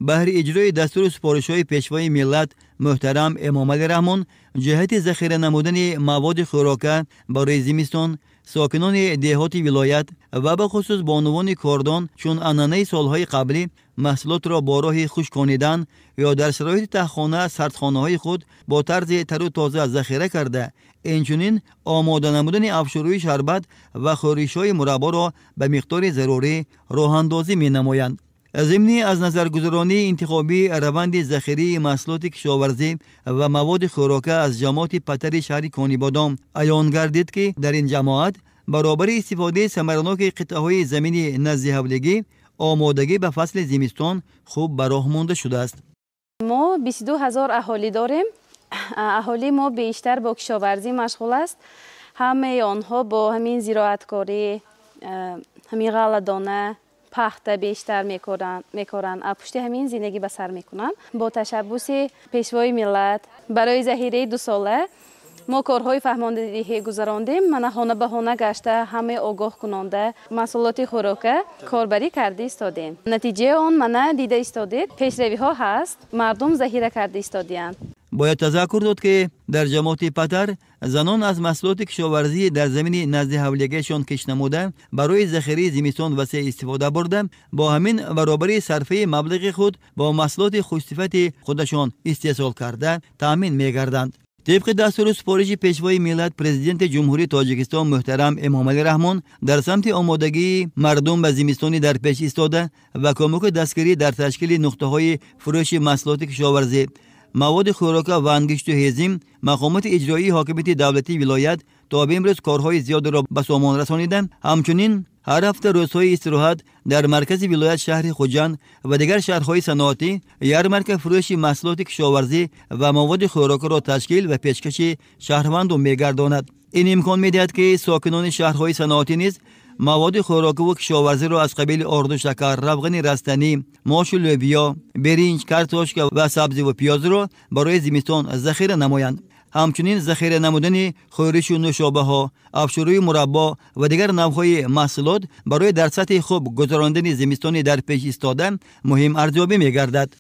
Баҳри иҷрои дастуру супоришҳои Пешвои миллат муҳтарам Эмомалӣ Раҳмон ҷиҳати захира намудани маводи хӯрока барои зимистон, сокинони деҳоти вилоят ва бахусус бонувони кордон чун анъанаи солҳои қаблӣ маҳсулотро бо роҳи хушконидан ё дар шароити таҳхона, сардхонаҳои худ бо тарзи тару тоза захира карда, инчунин омода намудани афшуруи шарбат ва хӯришҳои мурабборо ба миқдори зарурӣ роҳандозӣ менамоянд. Зимни аз назаргузаронии интихобии раванди захираи маҳсулоти кишоварзӣ ва маводи хӯрока аз ҷамоати Патари шаҳри Конибодом аён гардид, ки дар ин ҷамоат баробари истифодаи самараноки қитъаҳои замини назди ҳавлигӣ омодагӣ ба фасли зимистон хуб ба роҳ монда шудааст. Мо 22 000 аҳолӣ дорем. Аҳолии мо бештар бо кишоварзӣ машғул аст. Ҳамаи онҳо бо ҳамин зироаткорӣ, ҳамин ғалладона, пахта бештар мекоранд, пушти ҳамин зиндагӣ ба сар мекунанд. Бо ташаббуси Пешвои миллат барои захираи дусола мо корҳои фаҳмондадиҳӣ гузарондем. Мана, хона ба хона гашта, ҳамаи огоҳ кунонда, маҳсулоти хӯрока корбарӣ карда истодем. Натиҷаи он мана дида истодед, пешравиҳо ҳаст, мардум захира карда истодиянд. Бояд тазаккур дод, ки дар ҷамоати Патар занон аз маҳсулоти кишоварзӣ дар замини назди ҳавлигиашон кишт намуда, барои захираи зимистон васеъ истифода бурда, бо ҳамин баробари сарфаи маблағи худ бо маҳсулоти хушсифати худашон истеҳсол карда таъмин мегарданд. Тибқи дастуру супориши Пешвои миллат, Президенти Ҷумҳурии Тоҷикистон муҳтарам Эмомалӣ Раҳмон дар самти омодагии мардум ба зимистони дар пеш истода ва кӯмаку дастгирӣ дар ташкили нуқтаҳои фурӯши маҳсулоти кишоварзӣ, маводи хӯрока ва ангишту ҳезим мақомоти иҷроии ҳокимияти давлатии вилоят то ба имрӯз корҳои зиёдеро ба сомон расонида, ҳамчунин ҳар ҳафта рӯзҳои истироҳат дар маркази вилоят, шаҳри Хуҷанд ва дигар шаҳрҳои саноатӣ ярмарка фурӯши маҳсулоти кишоварзӣ ва маводи хӯрокаро ташкил ва пешкаши шаҳрвандон мегардонад. Ин имкон медиҳад, ки сокинони шаҳрҳои саноатӣ низ маводи хӯрокаву кишоварзиро аз қабили орду, шакар, равғани растанӣ, мошу лӯбиё, биринҷ, картошка ва сабзиву пиёзро барои зимистон захира намоянд. Ҳамчунин захира намудани хӯришу нӯшобаҳо, афшуруи мураббо ва дигар навъҳои маҳсулот барои дар сатҳи хуб гузарондани зимистони дар пеш истода муҳим арзёбӣ мегардад.